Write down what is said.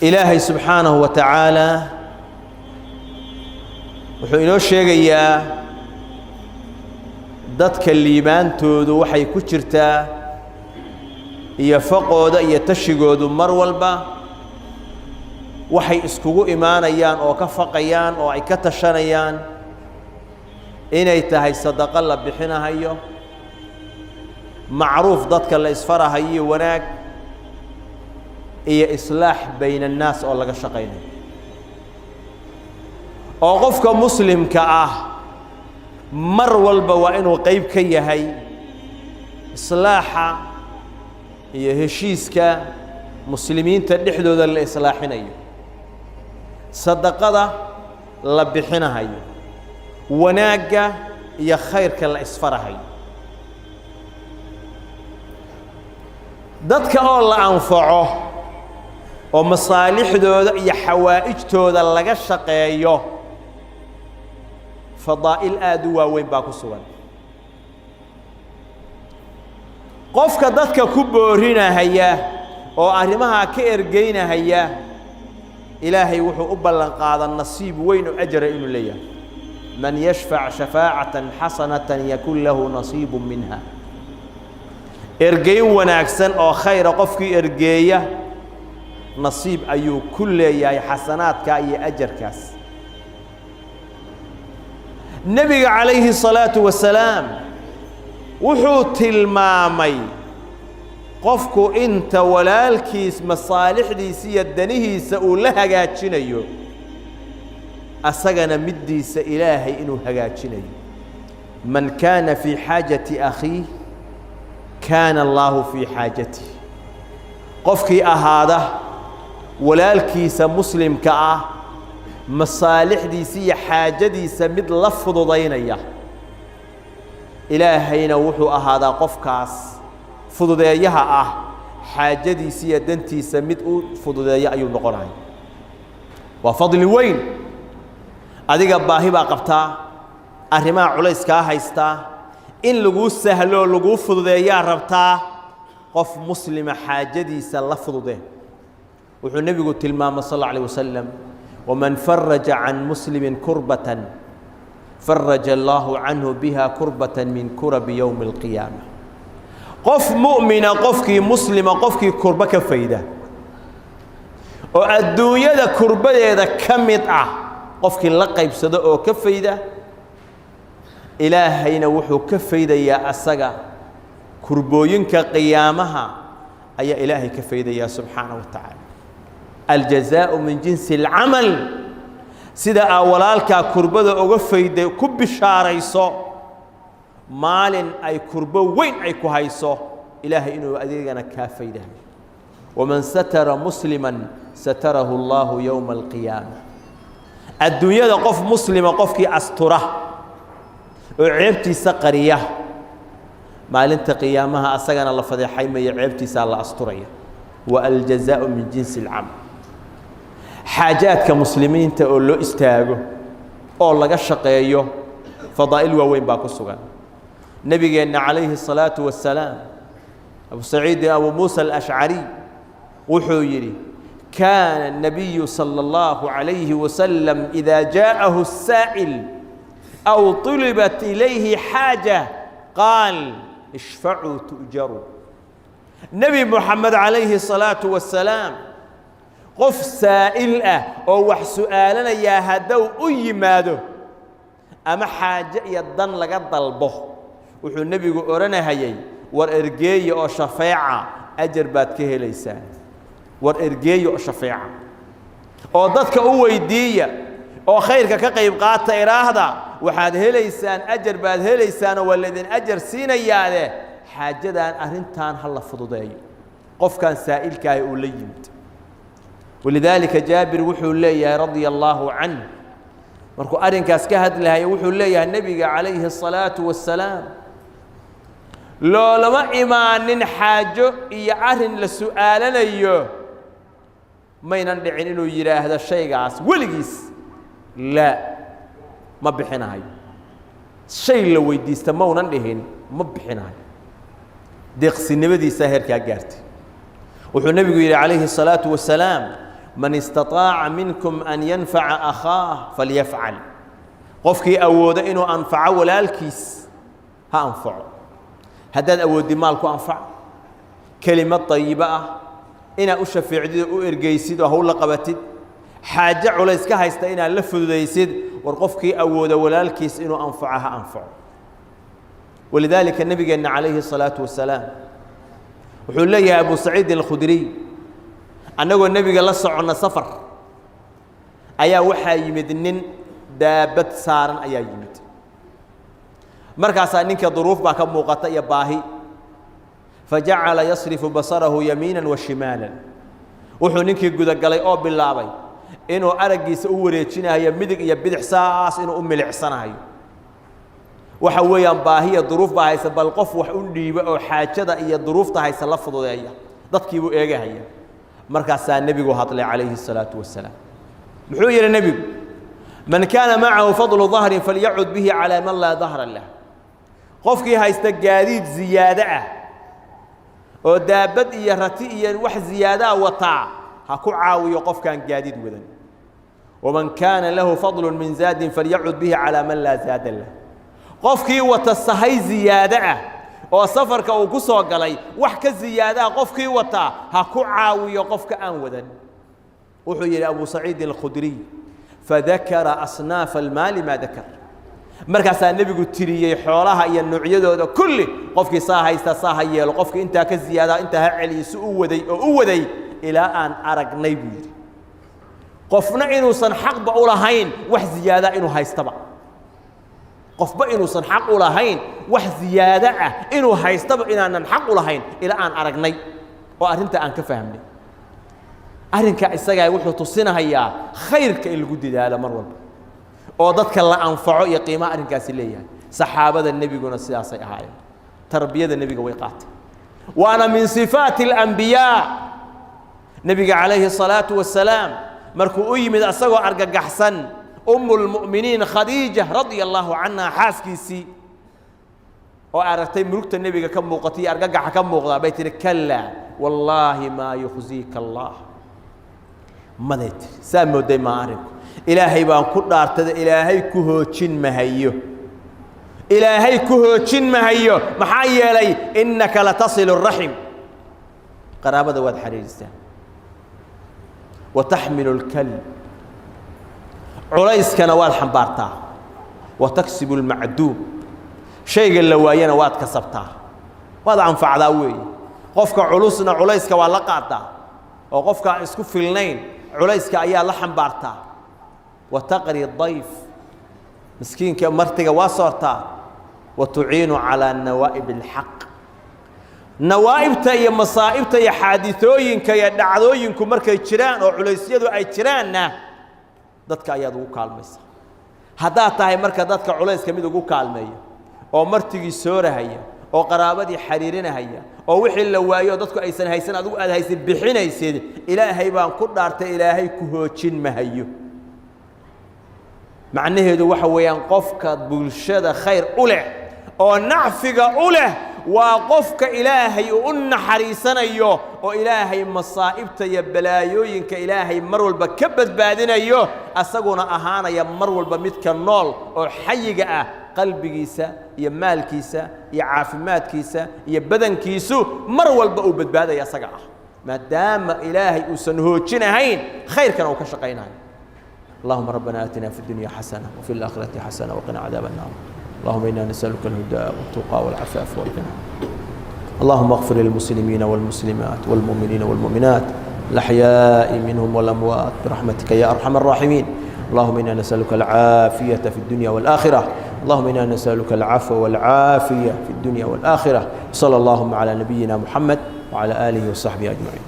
Ilaahay subxaanahu wa tacaala wuxuu inoo sheegayaa dadka liibaantoodu waxay ku jirtaa iyo faqooda iyo tashigoodu mar walba waxay iskugu imaanayaan oo ka faqayaan oo ay ka tashanayaan inay tahay sadaqo la bixinahayo, macruuf dadka la isfarahayo, wanaag iyo islaax bayna annaas oo laga shaqaynayo, oo qofka muslimka ah mar walba waa inuu qayb ka yahay islaaxa iyo heshiiska muslimiinta dhexdooda la islaaxinayo, sadaqada la bixinahayo, wanaagga iyo khayrka la isfarahayo, dadka oo la anfaco oo masaalixdooda iyo xawaa'ijtooda laga shaqeeyo. Fadaa'il aada u waaweyn baa ku sugan. Qofka dadka ku boorinahaya oo arrimahaa ka ergeynahaya, Ilaahay wuxuu u ballan qaada nasiib weyn oo ajara inuu leeyahay. Man yashfac shafaacatan xasanatan yakun lahu nasiibu minha. Ergeyn wanaagsan oo khayra qofkii ergeeya nasiib ayuu ku leeyahay xasanaadkaa iyo ajarkaas. Nebiga calayhi الsalaatu wasalaam wuxuu tilmaamay qofku inta walaalkiis masaalixdiisa iyo danihiisa uu la hagaajinayo, asagana middiisa Ilaahay inuu hagaajinayo. Man kaana fii xaajati akhiih kaana Allaahu fii xaajatih. Qofkii ahaada walaalkiisa muslimka ah masaalixdiisa iyo xaajadiisa mid la fududaynaya, Ilaahayna wuxuu ahaadaa qofkaas fududeeyaha ah xaajadiisa iyo dantiisa mid u fududeeya ayuu noqonaya. Waa fadli weyn. Adiga baahi baa qabtaa, arrimaha culayskaa haystaa, in laguu sahlo laguu fududeeyaa rabtaa. Qof muslima xaajadiisa la fududee. Wuxuu nebigu tilmaamay sal alla alayh wasalam: waman faraja can muslimin kurbatan faraja allaahu canhu biha kurbatan min kurabi yowmi alqiyaama. Qof mu'mina, qofkii muslima, qofkii kurbo ka fayda oo adduunyada kurbadeeda ka mid ah, qofkii la qaybsado oo ka fayda, Ilaahayna wuxuu ka faydayaa asaga kurbooyinka qiyaamaha ayaa Ilaahay ka faydayaa subxaanaه wa tacaala. Aljazaau min jinsi اlcamal. Sida aa walaalkaa kurbada uga fayday, ku bishaarayso maalin ay kurbo weyn ay ku hayso Ilaahay inuu adigana kaa faydahay. Waman satara muslima satarahu اllahu yowma alqiyaama. Adduunyada qof muslima qofkii astura oo ceebtiisa qariya, maalinta qiyaamaha asagana la fadeexaymaya, ceebtiisaa la asturaya. Wa aljazaau min jinsi اlcamal. Xaajaadka muslimiinta oo loo istaago oo laga shaqeeyo fadaa'il waaweyn baa ku sugan. Nebigeenna calayhi الsalaatu wasalaam, Abu Saciidin Abu Muusa Alashcariy wuxuu yidhi: kaana الnabiyu salى اllahu عalayhi wasalam إida jaaءahu الsaa'il aw طulibat ilayhi xaaja qaal: ishfacuu tu'jaruu. Nebi Moxamed calayhi الsalaatu wasalaam qof saa'il ah oo wax su'aalanayaa hadduu u yimaado ama xaaje iyo dan laga dalbo, wuxuu nebigu odhanahayay: war ergeeya oo shafeeca, ajar baad ka helaysaan. War ergeeya oo shafeeca oo dadka u weydiiya oo khayrka ka qayb qaata, idhaahda, waxaad helaysaan ajar baad helaysaanoo waa laydin ajar siinayaade. Xaajadan, arrintan ha la fududeeyo qofkan saa'ilkaahi uu la yimid. Walidaalika Jaabir wuxuu leeyahay radia allaahu canh, markuu arrinkaas ka hadlahayo, wuxuu leeyahay: nebiga calayhi الsalaatu wasalaam loolama imaanin xaajo iyo arrin la su'aalanayo, maynan dhicin inuu yidhaahdo shaygaas weligiis laa, ma bixinahayo. Shay la weydiista maunan dhihin ma bixinahayo. Deeqsinimadiisaa heerkaa gaartay. Wuxuu nebigu yidhi calayhi الsalaatu wasalaam: Man istaطaaca minkum an yanfaca akhaah falyafcal. Qofkii awoodo inuu anfaco walaalkiis ha anfaco. Haddaad awooddi maal ku anfac, kelimad tayibo ah inaad u shafeecdid oo u ergeysid oo hawl la qabatid, xaajo culays ka haysta inaad la fududaysid. War qofkii awoodo walaalkiis inuu anfaco ha anfaco. Walidaalika nabigeenna calayhi الsalaatu wasalaam wuxuu leeyahay Abu Saciidin Alkhudriy, annagoo nebiga la soconna safar ayaa waxaa yimid nin daabad saaran ayaa yimid. Markaasaa ninka duruuf baa ka muuqata iyo baahi. Fajacala yasrifu basarahu yamiinan wa shimaalan. Wuxuu ninkii gudagalay oo bilaabay inuu araggiisa u wareejinayo midig iyo bidix, saas inuu u milicsanayo. Waxa weeyaan baahiya duruuf baa haysa, bal qof wax u dhiiba oo xaajada iyo duruufta haysa la fududeeya. Dadkiibuu eegahaya. Markaasaa nebigu hadlay calayhi الsalaatu wasalaam. Muxuu yidhi nebigu? Man kaana macahu fadlu dahrin falyacud bihi calaa man laa dahra lah. Qofkii haysta gaadiid ziyaado ah oo daabad iyo rati iyo wax ziyaadaa wataa ha ku caawiyo qofkaan gaadiid wadan. Waman kaana lahu fadlu min zaadin falyacud bihi calaa man laa zaada lah. Qofkii wata sahay ziyaado ah oo safarka uu ku soo galay wax ka ziyaadaa qofkii wataa ha ku caawiyo qofka aan wadan. Wuxuu yidhi Abu Saciidin Alkhudriy, fadakara asnaafa almaali maa dakar. Markaasaa nebigu tiriyey xoolaha iyo noocyadooda kulli. Qofkii saa haysta saa ha yeelo, qofkii intaa ka ziyaadaa intaa ha celiyo. Si u waday oo u waday ilaa aan aragnay, buu yidhi, qofna inuusan xaqba u lahayn wax ziyaadaa inuu haystaba, qofba inuusan xaq u lahayn wax ziyaado ah inuu haystaba inaanan xaq u lahayn ilaa aan aragnay oo arrinta aan ka fahmnay. Arrinka isagaa wuxuu tusinahayaa khayrka in lagu dadaalo mar walba oo dadka la anfaco iyo qiimaha arrinkaasi leeyahay. Saxaabada nebiguna sidaasay ahaayeen. Tarbiyada nebiga way qaatay, waana min sifaati alambiyaa. Nebiga calayhi الsalaatu wasalaam markuu u yimid asagoo argagaxsan umu lmu'miniin Khadiija radia allahu canha, xaaskiisii, oo aragtay murugta nebiga ka muuqatay iyo argagaxa ka muuqdaa, bay tihi: "Kalaa, wallaahi maa yukhziika Allah." Maday tiri, saa mooday maa arrinku. Ilaahay baan ku dhaartada, Ilaahay ku hoojin mahayo, Ilaahay ku hoojin mahayo. Maxaa yeelay innaka latasilu الraxim, qaraabada waad xariirisaa, wa taxmilu اlkal, culayskana waad xambaartaa, wa taksibu اlmacduum, shayga la waayana waad kasabtaa, waad anfacdaa weeye. Qofka culusna culayska waa la qaadaa, oo qofka aan isku filnayn culayska ayaa la xambaartaa. Wa taqri dayf, miskiinka martiga waa soortaa. Wa tuciinu calaa nawaa'ib alxaq. Nawaa'ibta iyo masaa'ibta iyo xaadisooyinka iyo dhacdooyinku markay jiraan oo culaysyadu ay jiraanna dadka ayaad ugu kaalmaysaa. Haddaad tahay marka dadka culayska mid ugu kaalmeeya oo martigii soorahaya oo qaraabadii xariirinahaya oo wixii la waayo dadku aysan haysan adigu aad haysid bixinaysid, Ilaahay baan ku dhaartay, Ilaahay ku hoojin mahayo. Macnaheedu waxa weeyaan qofka bulshada khayr u leh oo nacfiga u leh waa qofka Ilaahay uu u naxariisanayo oo Ilaahay masaa'ibta iyo balaayooyinka Ilaahay mar walba ka badbaadinayo, asaguna ahaanaya mar walba midka nool oo xayiga ah, qalbigiisa iyo maalkiisa iyo caafimaadkiisa iyo badankiisu mar walba uu badbaadaya asaga ah, maadaama Ilaahay uusan hoojinahayn khayrkana uu ka shaqaynayo. اللهم ربنا آتنا في الدنيا حسنة وفي الآخرة حسنة وقنا عذاب النار. اللهم إنا نسألك الهدى والتقى والعفاف والغنى. اللهم اغفر للمسلمين والمسلمات والمؤمنين والمؤمنات، الأحياء منهم والأموات، برحمتك يا أرحم الراحمين. اللهم إنا نسألك العافية في الدنيا والآخرة. اللهم إنا نسألك العفو والعافية في الدنيا والآخرة. صلى اللهم على نبينا محمد وعلى آله وصحبه أجمعين.